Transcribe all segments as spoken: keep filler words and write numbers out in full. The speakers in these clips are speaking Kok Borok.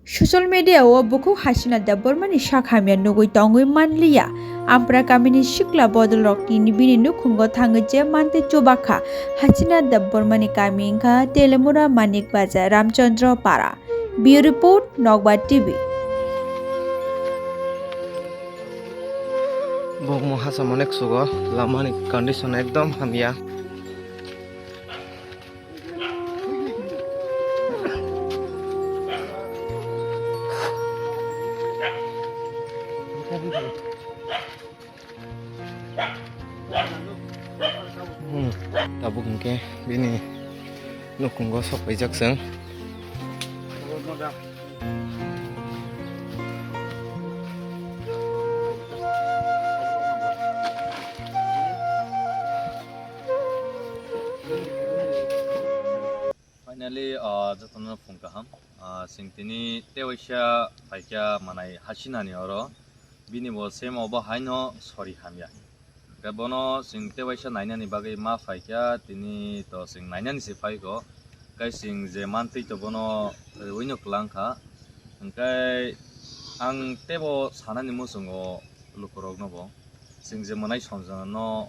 Social media o bukhuk Hasina Debbarma ni sak hamya nugwi tongwi manliya. Ampra kamini sikla bodol rok tini bini nukhungo thangwi je mantwi chubakha. Hasina Debbarma ni kami wngkha Telemura Manik Bazar, Ramchandra Para. Bureau Report, Nokbar T V. Bokmo hacham onek sugo, lamani condition ekdom hamya. Hmm, tabuk hwnkhe bini nukhungo sok paijak chwng. Finally, ah, jotono phung kaham. Ah, chwng tini tewaisa phaikha manai Hasinani oro. Bini bo same obo haino sori hamya. Hwnkhe bono chwng tewaisa nainani bagwi ma phaikha, tini to chwng nainani se phaikho. Hwnkhe chwng je mantwi to bono rwino kwlangkha. Hwnkhe ang tebo sanani muchungo lukurokno bo. Chwng je mwnai sonjana no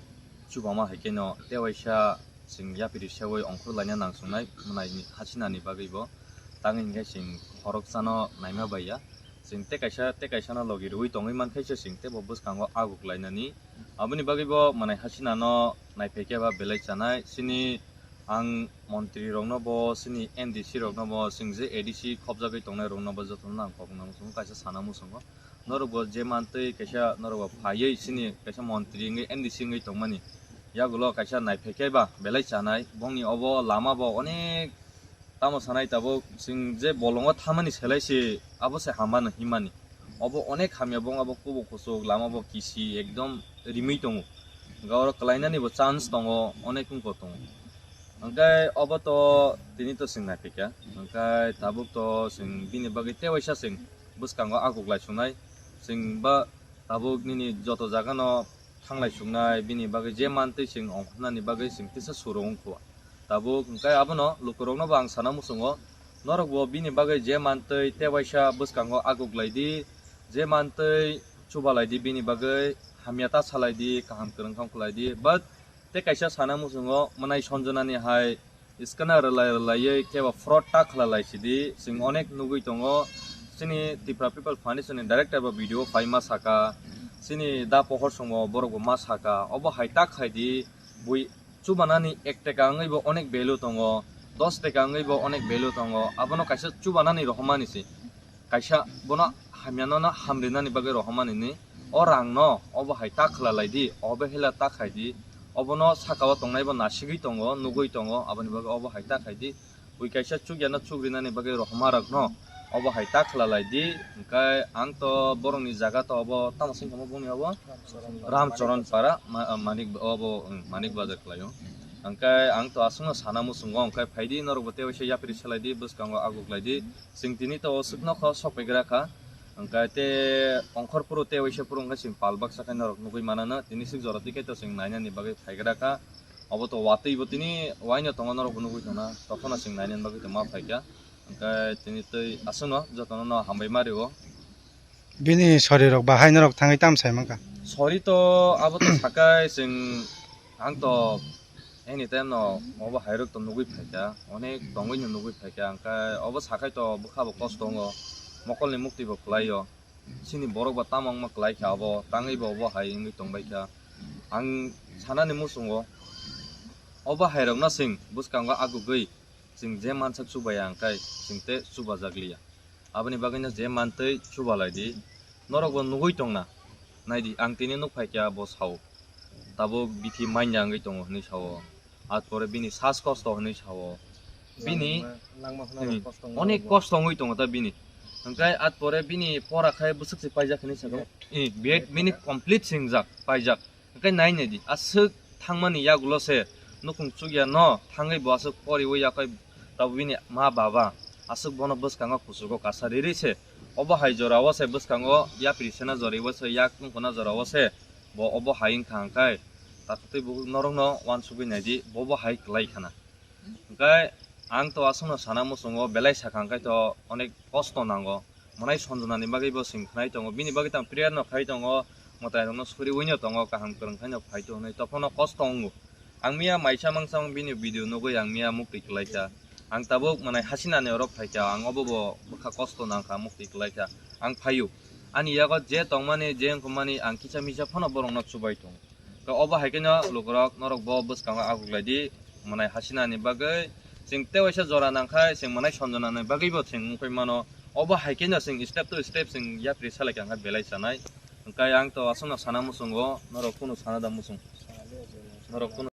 chubama hai khe no tewaisa chwng yapiri seui ongkhor laina nang sungnai mwnai ni Hasinani bagwi bo. Tangwi hinkhe chwng khoroksano naima baiya. Chwng tei kaisa, tei kaisa no logi rwui tongwi mankhe se chwng tei bo bwskango aguk lainani. Aboni bagwi bo mwnai Hasina no naiphai khe ba belai chanai. Chini ang montri rokno bo, chini M D C rokno bo, chwng je A D C khopjagwi tongnai rokno bo jotono ang kok nang chwng kaisa sana muchungo. Norok bo je mantwi kaisa norok bo phaiwi chini kaisa montri wngwi M D C wngwi tongmani. Yagulo kaisa naiphai khe ba belai chanai. Bongni obo lama bo onek tamo sanai tabuk chwng je bolongo thamani selai se abo se hamano himani. Obo onek hamya bong abo kubuk kuchuk lama bo kisi ekdom rimwi tongo. Hwnkhe oro kwlainani bo chance tongo, onek wngkor tongo. Hwnkhe obo to tini to chwng naiphai kha. Hwnkhe tabuk to chwng bini bagwi tewaisa chwng bwskango aguk lai sunai. Chwng ba tabuk nini joto jagano thanglai chuknai, bini bagwi je mantwi chwng ongkhornani bagwi chwng tisa suro wngkha. Tabuk hwnkhe abono lukurokno bo ang sana muchungo, norok bo bini bagwi je mantwi tewaisa bwskango aguk lai di, je mantwi chuba lai di, bini bagwi hamya ta salai di, kaham kwrwng kha wngkha lai di, but tei kaisa sana muchungo mwnai Sonjonani hai Iskana rwlai rwlaiwi kebo fraud ta khlai lai sidi, chwng onek nugwi tongo. Chini Tipra People Foundation ni director bo video phai ma saka, chini da pohor songbo borok bo ma saka, obo hai ta khai di, bui chubanani ek taka wngwi bo onek value tongo, dos taka wngwi bo onek value tongo, abono kaisa chubanani rohormani se. Kaisa bono hamyano no hamrinani bagwi rohormani ni o rang no obo hai ta khlai lai di, obo hela ta khai di, obono saka o tongnai bo nasigwi tongo, nugwi tongo, aboni bagwi obo hai ta khai di. Bui kaisa chukya no chukrinani bagwi rohorma rok no obo hai ta khlai lai di. Hwnkhe ang to borok ni jaga to obo tamo sing tongmo boni obo Ramcharan Para, ma-, Manik, obo, um, Manik Bazar khlai o. Hwnkhe ang to aswk no sana muchungo, hwnkhe phai di norok bo tei waisa yapri se lai di, bwskango aguk lai di. Chwng tini to aswk nokho sok paigra kha. Hwnkhe tei ongkhor phuru tei waisa phuru hwnkhe chwng pal baksa khe norok nugwi manano. Tini swk jora twi khe to chwng nainani bagwi phaigra kha. Obo to watwi bo tini waino tongo, norok bo nugwi tongna. Tokhono chwng nainani bagwi to ma phaikha. Hwnkhe tini twi aswkno jotono no hambai ma rio. Bini sori rok bahai norok thangwi tam sai mankha? Sori to abo to sakai chwng, ang to anytime no obo hai rok to nugwi phaikha, onek tongwi no nugwi phaikha, hwnkhe obo sakai to bwkha bo kosto wngo, mokolni mukti bo kwlaio, chini borok bo tamo wngma kwlaikha, abo tangwi bo obo hai wngwi tongbaikha. Ang sanani muchungo obo hai rokno chwng bwskango agugwi chwng je mansak chubaya hwnkhe chwng tei chubajak liya. Aboni bagwino je mantwi chubalai di, norok bo nugwi tongna. Naidi, ang tini nuk phaikha bo sao. Tabuk bithi manya wngwi tongo hwnwi sao. At pore bini sas kosto hwnwi sao. Bini, langma, langma phano hmm, kosto wngwi onek tongo. Kosto wngwi tongo ta bini. Hwnkhe at pore bini pora khai bwswk se paijak hwnwi saka. Eh, B Ed bini complete singjak, paijak. Hwnkhe nai nai di, aswk thangmani yagulo se nukhung chukya no thangwi bo aswk poriwi yakwi tabuk bini ma baba aswk bono bwskango kuchugo kasa riri se. Obo hai jora o se bwskango yapri sena jora o se, yak tungkona jora o se bo obo hai wngkha hwnkhe takhwtwi bo norokno uansugwi nai di, bo bo hai kwlai khana. Hwnkhe Ang to aswkno sana muchungo, belai sakha hwnkhe to onek kosto nango. Mwnai Sanjana ni bagwi bo chwng khnai tongo, bini bagwi tang prayer no khai tongo, mwtai rokno suriwi no tongo, kaham kwrwng khai no phai tongo, tophono kosto wngo. Ang miya maisa mangsa bini video nugwi ang miya muktwi kwlaikha. Ang tabuk mwnai Hasina ni oro phaikha, ang obo bo bwkha kosto nangkha, muktwi kwlaikha. Ang phaio. Ani yago je tongmani, je wngkha mani, ang kisa misa phano borokno chubai tongo. To obo hai khe no lukurok norok bo bwskango aguklai di, mwnai Hasina ni bagwi. Chwng tei waisa jora nangkhai, chwng mwnai Sanjana ni bagwi bo chwng wngkhe mano. Obo hai khe no chwng step to step chwng yapri salai kha belai chanai. Hwnkhe ang to aswkno sana muchungo, norok kunu sana da muchung. Norok kunu